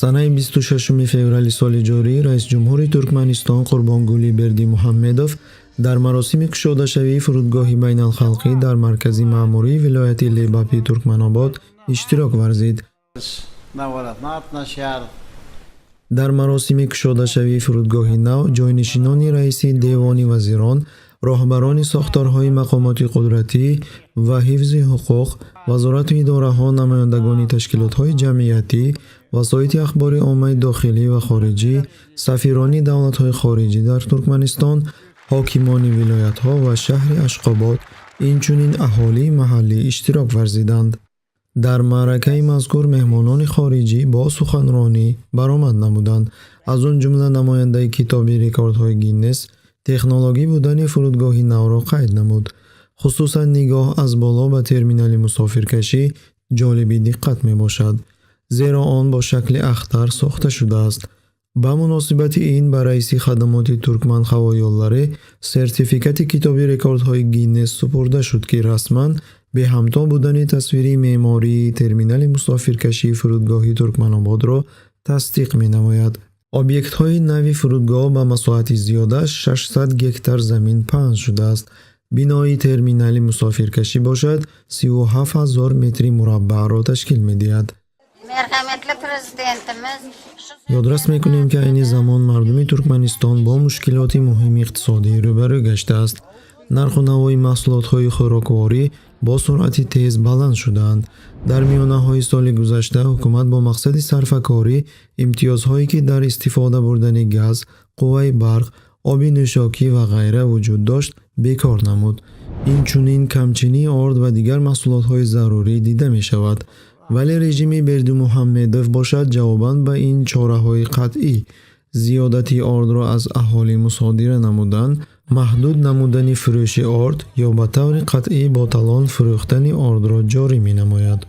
Санаи 26 феврали соли ҷорӣ раисҷумҳури Туркманистон Қурбонгулӣ Бердимуҳаммедов дар маросими кушодашавии фурудгоҳи байналхалқӣ дар маркази маъмурии вилояти Лебапи Туркманобод иштирок варзид. Dabarasyna gatnaşýar. Дар маросими кушодашавии фурудгоҳи нав ҷойнишинони раиси Девони вазирон, роҳбарони сохторҳои мақомоти қудратӣ ва ҳифзи ҳуқуқ, вазорату идораҳо, намояндагони ташкилотҳои ҷамъиятӣ, васоити ахбори оммаи дохилӣ ва хориҷӣ, сафирони давлатҳои хориҷӣ дар Туркманистон, ҳокимони вилоятҳо ва шаҳри Ашқобод, инчунин аҳолии маҳаллӣ иштирок варзиданд. Дар маъракаи мазкур меҳмонони хориҷӣ бо суханронӣ баромад намуданд. Аз он ҷумла намояндаи китоби рекордҳои Гиннес технологӣ будани фурудгоҳи навро қайд намуд. Хусусан нигоҳ аз боло ба терминали мусофиркашӣ ҷолиби диққат мебошад, зеро он бо шакли ахтар сохта шудааст. Ба муносибати ин ба раиси хадамоти Туркман ҳавоёлларе сертификати китоби рекордҳои Гиннес супурда шуд, ки расман беҳамто будани тасвири меъмории терминали мусофиркашии фурудгоҳи Туркманободро тасдиқ менамояд. Объектҳои нави фурудгоҳ ба масоҳати зиёда 600 гектар замин паҳн шудааст. Бинои терминали мусофиркашӣ бошад, 37 ҳазор метри мураббаъро ташкил медиҳад. Merhametli Prezidentimiz şu Ёдрас мекунем, ки айни замон мардуми Туркманистон бо мушкилоти муҳими иқтисодӣ рӯбарӯ гаштааст. Нарху навои маҳсулотҳои хӯрокворӣ бо суръати тез баланд шудаанд. Дар миёнаҳои соли гузашта ҳукумат бо мақсади сарфакорӣ имтиёзҳое, ки дар истифода бурдани газ, қувваи барқ, оби нӯшокӣ ва ғайра вуҷуд дошт, бекор намуд. Инчунин камчинии орд ва дигар маҳсулотҳои зарурӣ дида мешавад. Вале режими Бердимуҳаммедов бошад, ҷавобан ба ин чораҳои қатъӣ зиёдати ордро аз аҳолӣ мусодира намудан, маҳдуд намудани фурӯши орд ё ба таври қатъӣ бо талон фурӯхтани ордро ҷорӣ менамояд.